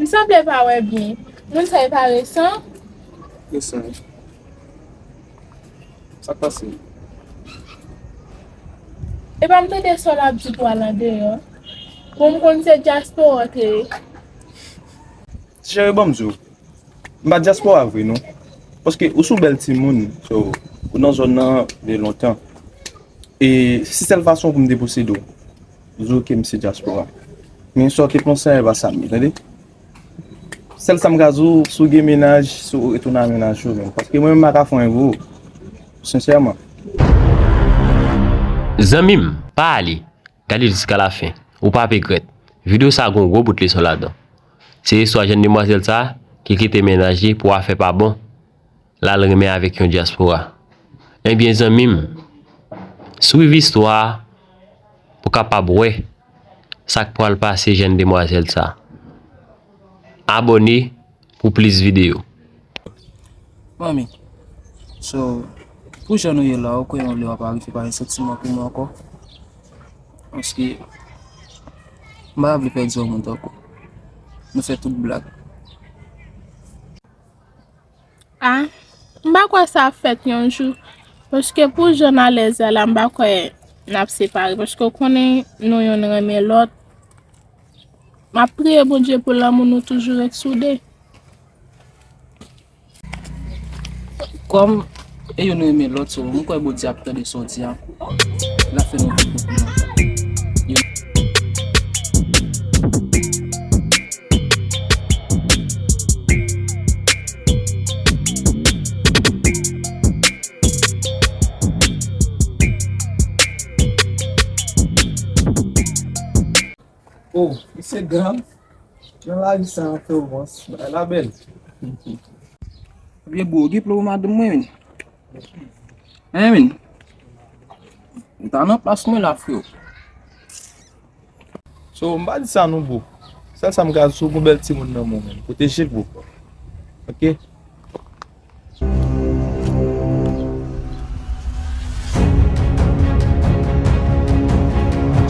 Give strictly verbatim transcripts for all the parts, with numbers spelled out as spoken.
M sanble pa wè byen. Moun sa e pa resan? Resan. Sa k pase? Epa m tande sa w ap di pou al andeyò. Bon, m konn se dyaspora w te ye. Ti cheri, ban m di w. M pa dyaspora vre, non. Paske ou se yon bèl timoun. So, ou nan zòn nan de lontan. E se sèl fason pou m te posede w. Di w ke m se dyaspora. Men sa w te panse a, e pa sa m ye, tande? Sèl sa m ka di w, si w gen mennaj, si w retounen a mennaj ou menm. Paske mwen menm, m pa ka fè anyen pou ou. Sensèman. Zanmi m, pa ale. Gade l jiska lafen. Ou p ap regrèt. Videyo sa a gen yon gwo bout leson ladan. Se istwa jèn demwazèl sa a ki kite mennaj li pou afè pa bon. L al renmen avèk yon dyaspora. Ebyen zanmi m, swiv istwa a pou w kapab wè sa k pral pase jèn demwazèl sa. Abòne pou plis videyo. Manmi, so, pou jan nou ye la, ou kwè yon lè w ap arive pa gen santiman pou mwen ankò? Paske m pa vle pèdi yon moun tankou w. Nou fè tout blag. Ah, m pa kwè sa ap fèt yon jou. Paske pou jan n alèz la la, m pa kwè n ap separe. Paske w konnen nou youn renmen lòt. M ap priye Bondye pou lanmou nou toujou ret soude. Kòm e youn renmen lòt, so, m kwè Bondye ap tande sa w di a. L ap fè nou viv pou pi lontan. Oh, misye gang. Nan lavi sa an fè romans, bagay la bèl. Vye bro, gen plo pou madanm mwen, men. Hein, men. Ou ta nan plas mwen la, freo. So, m pa di sa non, bro. Sèl sa m ka di, si w gon bèl timoun nan men w, men, pwoteje l, bro. Ok?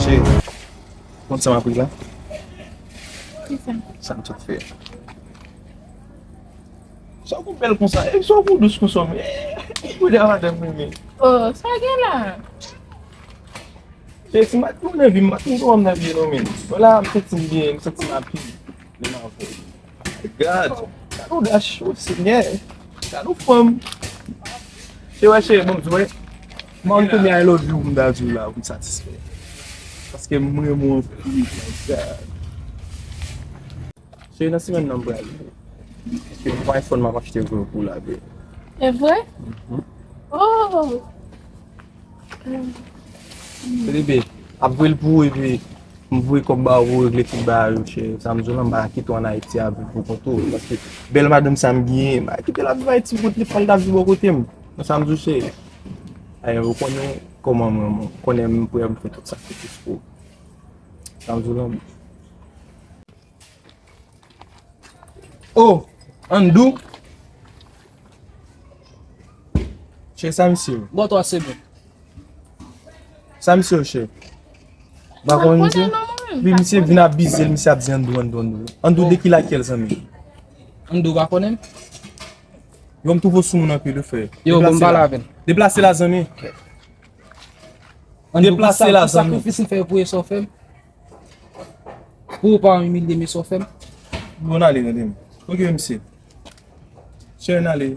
Cheri, konn sa m ap ri la? Kisa? Sa m sot fè. Sa w kou bèl konsa, e sa w kou dous konsa, men. Kou de madanm mwen, men. Oh, sa gen la? Cheri, si m pa t gen w nan vi m, m pa t gen w nan vi non, men. Wala, m santi m byen, m santi m api. Lè m avè w. Gad, gad odas, o Senyè. Gad yon fanm. Se vre, cheri, bon, m di w, man, kounye a, I love you, m ta di w la, pou m satisfè. Paske m renmen w anpil, my God. Cheri, nan semèn nan, m prale. Paske m gon iPhone m ap achte vre pou w la, babe. E vre? Oh! Baby, ap voye l pou ou, epi m voye kòb ba ou pou w regle tout bagay yo, cheri. Sa m di w la, m pa ka kite w ann Ayiti ap viv pou kont ou. Paske bèl madanm sa m genyen, m pa ka kite l ap viv Ayiti pou kont li, fò l ta viv bò kote m. Nan sa m di w, cheri. Ayè, ou konnen kòman mwen, mwen konnen m prè pou m fè tout sakrifis pou ou. Sa m di w la. Oh, Andou. Chè, sa misye yo? Bon, twa se bon. Sa misye yo, chè? Ba konnen misye? Wi, misye vin abize l, misye ap di Andou, Andou, Andou. Andou de ki lakyèl, zanmi? Andou pa konnen m. Yo, m twouve w sou moun anpil, wi, frè. Yo, bon, m pale avè l. Deplase la, zanmi. Andou, Deplase la, zanmi. Sakrifis m fè pou e sa w fè m. Pou ou pa imilye m e sa w fè m. Bon, n ale, tande m. Ok, mesye. Chè, n ale.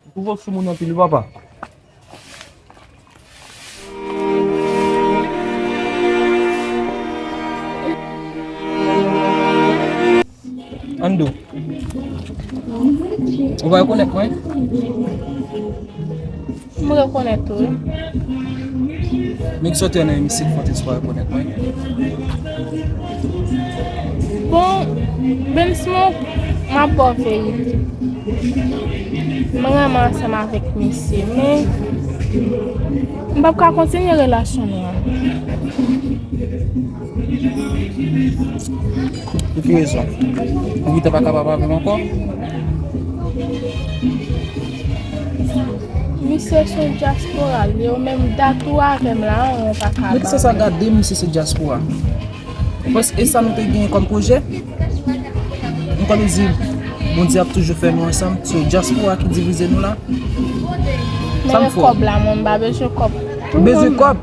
M twouve w sou moun anpil, wi, papa. Andou. Ou pa rekonèt mwen? M rekonèt ou, wi. Men ki sòti nan emisyon Fòtis pa rekonèt mwen. Bon, Bensmouth, m ap ba w verite. M renmen ansanm avèk misye, men m p ap ka kontinye relasyon nou an. Pou ki rezon? Ou gentan pa kapab avè m ankò? Misye se yon dyaspora l ye, ou menm dat ou avè m la, ou pa ka. Men kisa sa gade misye se dyaspora? Paske e sa nou te genyen kòm pwojè? Kòm li di, Bondye ap toujou fè nou ansanm. So, dyaspora ki divize nou la. Sa m fè w? Kòb la, mwen, m pa bezwen kòb. Ou bezwen kòb?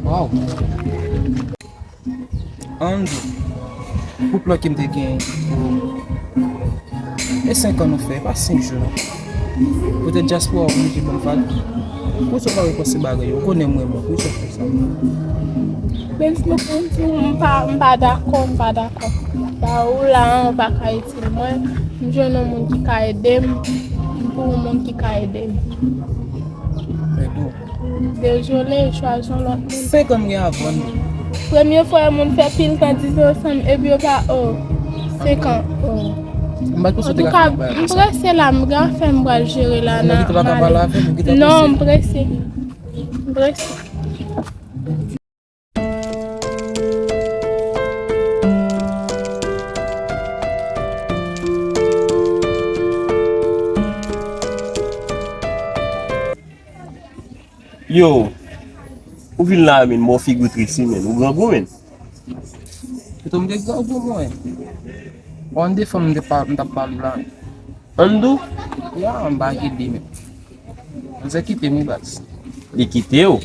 Waw. An di, koup lan ke m te gen pou, e senk an nou fè, e pa senk jou non. Poutèt dyaspora, ou oblije ban m vag. Poukisa w pa repanse bagay yo? Ou konnen m renmen w, poukisa w fè sa? Benz, mwen konn di w, m pa, m pa dakò, m pa dakò. Ba ou la, ou pa ka itil mwen. M jwenn yon moun ki ka ede m, m pou yon moun ki ka ede m. Dezole, chwazi yon lòt moun. Senk an m gen avè w. Premye fwa yon moun fè pil tan di se ansanm, epi yo pa, oh, senk an, oh. M pa t panse w te ka fè yon bagay konsa. M prese la, m gen afè m pral jere la. Ou mèt kite pa ka pale avè m, ou kite prese. Non, m prese. M prese. Yo, ou vin la, men, mò figi w tris wi, men, ou grangou, men. Pito m te grangou, mwen. Bon, de fanm m te pa, m t ap pale la. Andou? Ya, m pa gen de men. Manzè kite m wi baz. Li kite w?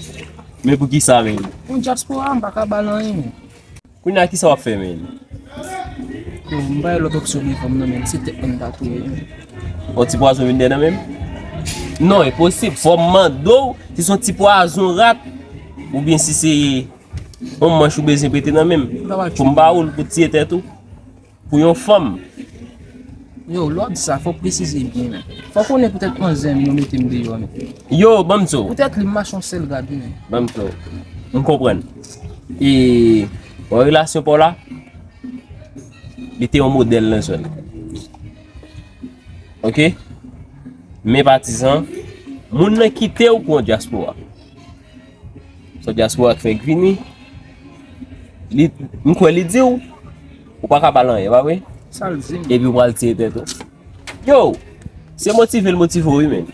Men poukisa, men? Yon dyaspora, m pa ka ba l anyen, men. Kounye a, kisa w ap fè, men? Yo, m pa gen lòt opsyon devan m nan, men. Se tèt mwen m ta touye, men. Yon ti pwazon vin dèyè nan men m? Non, enposib. Fò m mande w si se yon ti pwazon rat, oubyen si se yon manch ou bezwen prete nan men m. Pou m ba ou l pou tiye tèt ou. Pou yon fanm. Yo, lè w ap di sa, fò w presize byen, men. Fò w konnen poutèt manzè m, yo mete m deyò, men. Yo, ban m di w. Poutèt li, m mache yon sèl rad, wi, men. Ban m di w. M konprann. E, bon, relasyon pa w la, li te yon modèl nan zòn. Oke? Men patizan, moun nan kite w pou yon dyaspora. Se dyaspora k fè k vini. Li, m kwè li di w, ou pa ka ba l anyen, pa vre? Sa l di m. Epi ou pral tiye tèt ou. Yo, se motive l motive w wi, men.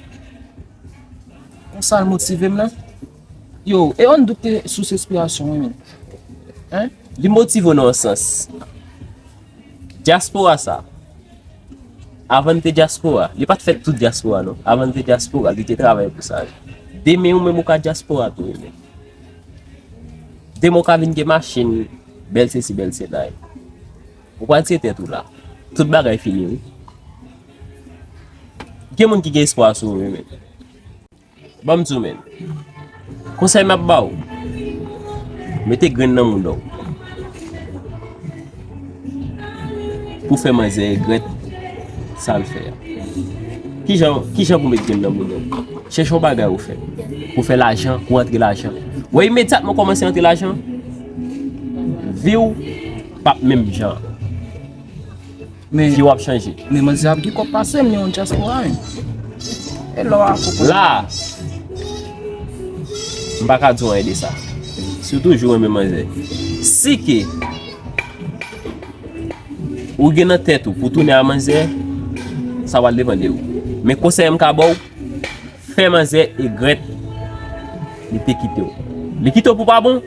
Konsa l motive m nan? Yo, e yon dout te sous enspirasyon wi, men. Hein? Li motive w nan yon sans. Dyaspora sa, avan n te dyaspora, li pa t fèt tout dyaspora non. Avan n te dyaspora, li te travay pou sa. Demen ou menm ou ka dyaspora tou, men. Demen ou ka vin gen machin, bèl sesi, bèl sela. Ou pral tiye tèt ou la. Tout bagay fini, wi. Gen moun ki gen espwa sou ou, men. Ban m di w, men. Konsèy m ap ba w. Mete grenn nan mouda w. Pou fè manzè regrèt sa l fè a. Kijan, kijan pou met grenn nan mouda w? Chèche yon bagay ou fè. Pou fè lajan, pou antre lajan. Wè imedyatman kòmanse antre lajan, vi w p ap menm jan. Men, fi w ap chanje. Men manzè ap gen kòb pase m, li yon dyaspora, men. E lò a, koko. La, m pa ka di w anyen de sa. Si w toujou renmen manzè. Si ke ou gen nan tèt ou pou tounen a manzè, sa pral depann de ou. Men konsèy m ka ba w, fè manzè regrèt li te kite w. Li kite w pou pa bon,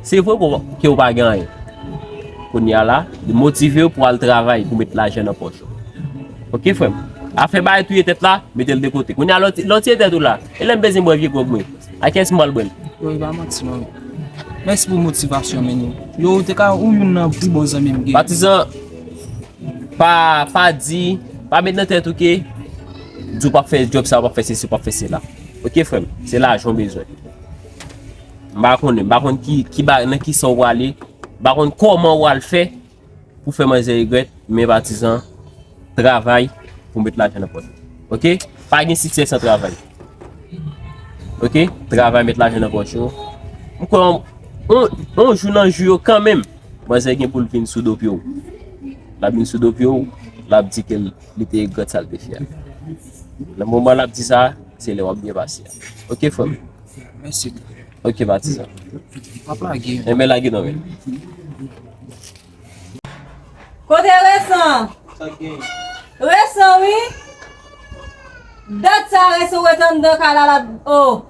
se vre ke w pa gen anyen. Kounye a la, li motive w pou al travay, pou met lajan nan pòch ou. Oke, frè m? Afè bay touye tèt la, mete l de kote. Kounye a, lè w ti-, lè w tiye tèt ou la, e lè m bezwen bwè vye gwòg mwen, a kiyès m pral bwè l? Yo, e pa manti, non. Mèsi pou motivasyon, men. Yo, ou te ka, ou youn nan pi bon zanmi m gen. Patizan, pa, pa di, pa met nan tèt ou ke di w p ap fè djòb sa, w p ap fè sesi, w p ap fè sela. Oke, frè m? Se lajan w bezwen. M pa konnen, m pa konn ki, ki ba, nan ki sa w prale, m pa konn kòman w pral fè pou fè manzè regrèt, men patizan, travay pou met lajan nan pòch. Oke? Pa gen siksè san travay. Oke? Travay met lajan nan pòch ou. M kwè yon, yon, yon jou nan jou yo kanmenm, manzè gen pou l vin sou do pye w. L ap vin sou do pye w, l ap di ke l, li te regrèt sa l te fè a. Nan moman l ap di sa, se lè w ap byen pase a. Oke, frè m? Mèsi. Oke, patizan. M ap lage. Enben, lage non, men. Kote Resan? Resan, wi. Dat sa Resan ret anndan kay la, l ap, oh.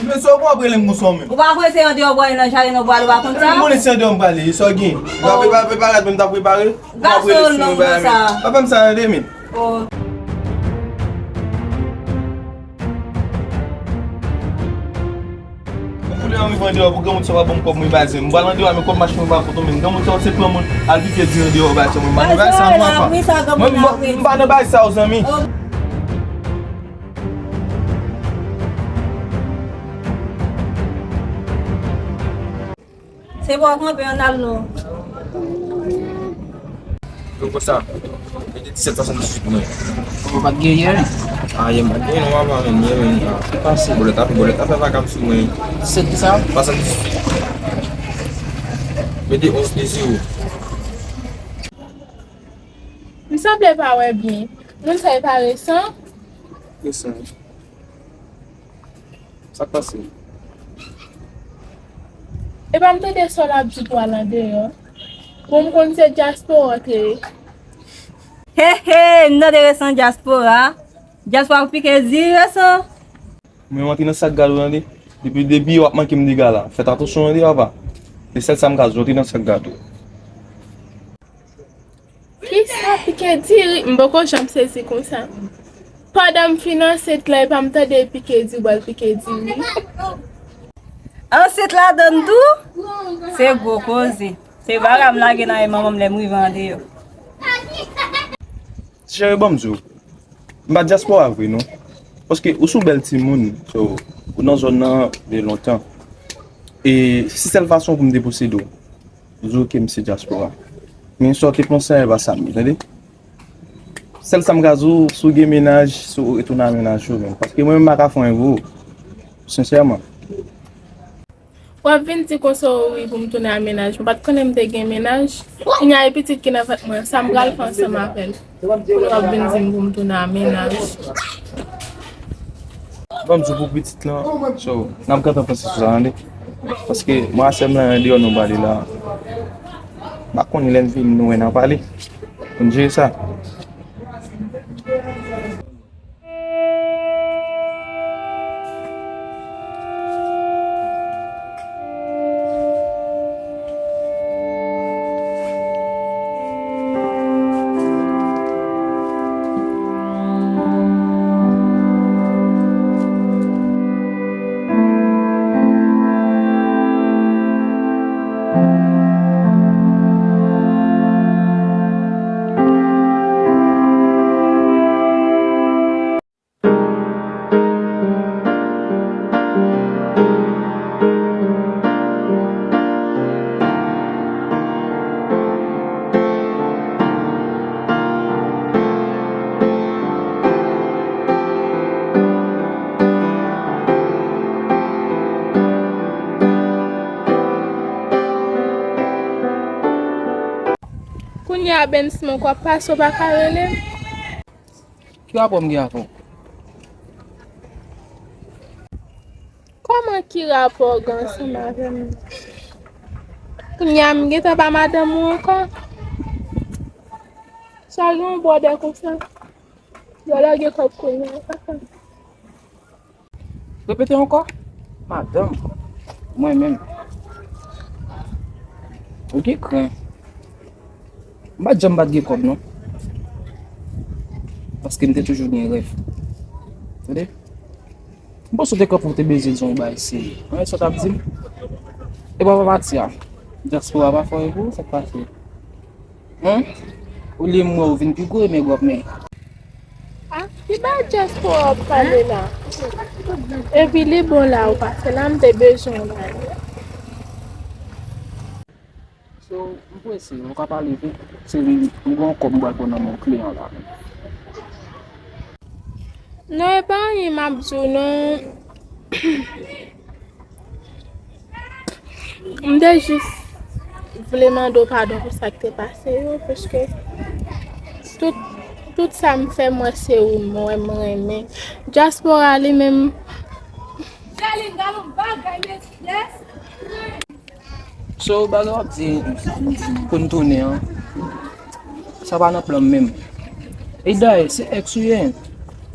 Men sa w pran ap rele m konsa menm? Ou pa kwè se andeyò w prale nan jaden nan w prale, ou pa konn sa? Mwen konnen se andeyò m prale, sa w gen? W ap prepare, prepare, men m ta prepare. Ou ap rele sou yon bagay menm. Pa fè m sa, tande, men. Ou koule anvi vande yo pou granmoun sa pa ban m kòb mwen ba zen. M pral andeyò a, men kòb machin mwen pa kote w, men granmoun sa se pran moun al pike di andeyò ba zen mwen. M pa nan bagay sa non, apa. Mwen, m pa nan bagay sa yo, zanmi. Se bò kanpe, ann al non. Yo konsa. Mete disèt swasanndizuit mwen. Ou pa t gen yè? A, yè m pa t gen non, papa, men yè, men. Se pase. Bòlèt ap, bòlèt ap fè vakam sou mwen. Disèt kisa? Swasanndizuit. Mete onz de zewo. M sanble pa wè byen. Moun sa e pa resan? Resan. Sa k pase? Epa m tande sa w ap di pou al andeyò. Bon, m konn se dyaspora w te ye. He, he, m tande resan dyaspora. Dyaspora pou pike di resan. Mwen antre nan sak gade w tande. Depi, depi w ap manke m dega la. Fèt atansyon tande, papa. Se sèl sa m ka di w, antre nan sak gade w. Kisa pike diri? M poko janm sezi konsa. Pandan m fin ansent la, epa m tande pike di, bwal pike diri. Ansent ladann tou? Se gwo koze. Se bagay m lage nan men manman m lè m rive andeyò. Ti cheri, ban m di w. M pa dyaspora vre non. Paske ou se yon bèl timoun, so, ou nan zòn nan de lontan. E se sèl fason pou m te posede w. Di w ke m se dyaspora. Men sa w te panse a, e pa sa m ye, tande? Sèl sa m ka di w, si w gen mennaj, si w retounen a mennaj ou menm. Paske mwen menm m pa ka fè anyen pou ou. Sensèman. W ap vin di konsa wi pou m tounen a mennaj. Mwen pa t konnen m te gen mennaj. Kounye a e pitit ki nan vant mwen. Sa m pral fè ansanm avè l? Kounye w ap vin di m pou m tounen a mennaj. Ban m di w pou pitit lan. So, n ap gentan panse sou sa, tande. Paske mwen a sè m lan andeyò nou pale la. M pa konnen lè n vini nou wè n a pale. Pou n jere sa. Kounye a, Bensman, w ap pase, w pa ka rele m? Ki rapò m gen avè w? Kòman ki rapò w gen ansanm avè m? Kounye a m gentan pa madanm ou ankò? Sa gen yon bwòdè konsa? Yo lage kòb kounye a, papa. Repete ankò. Madanm. Mwen menm. Ou gen kren. M pa t janm pa t gen kòb non. Paske m te toujou gen rèv. Tande? M panse w te kanpe w te bezwen di yon bagay serye. Mwen sa w t ap di m? E pa pa pati a. Dyaspora pa fè pou ou, sa k pase? Hen? Olye m wè w vin pi gwo, e men w ap men. Ah, ki bagay dyaspora w ap pale la? Epi li bon la ou pase la, m te bezwen w la. So, m prese, nou ka pale vit. Se m gen yon kòb m pral pran nan men kliyan la. Non, e pa anyen m ap di w non. M te jis vle mande w padon pou sa k te pase yo, paske tout, tout sa m fè, m wè se ou m wè m renmen. Dyaspora li menm. So, bagay w ap di pou n tounen an, sa pa nan plan m menm. E dayè, se èks ou ye,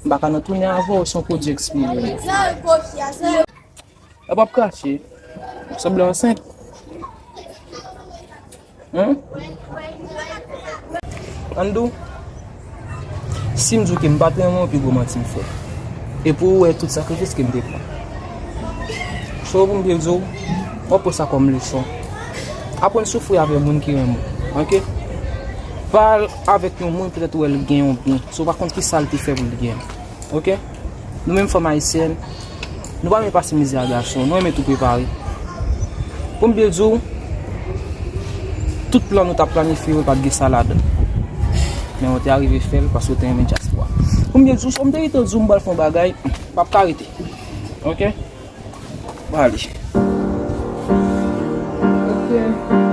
m pa ka nan tounen avè w, se yon pwodui ekspire. Ap ap krache. Ou sanble ansent. Hein? Ann di w, si m di w ke m pa t renmen w, pi gwo manti m fè. E pou ou wè tout sakrifis ke m te pran. So, pou m byen di w, w ap pran sa kòm leson. Aprann soufri avèk moun ki renmen w. Oke? Pa al avèk yon moun, petèt ou wè l gen yon byen. So, w pa konn ki sa l te fè pou l gen l. Oke? Nou menm fanm ayisyèn, nou pa renmen pase mizè a gason, nou renmen tou prepare. Pou m byen di w, tout plan nou t ap planifye yo, pa t gen sa ladan. Men w te arive fè l paske w te renmen dyaspora. Pou m byen di w, si w m te rete di w m pral fè yon bagay, m p ap ka rete. Oke? M ale. Oke.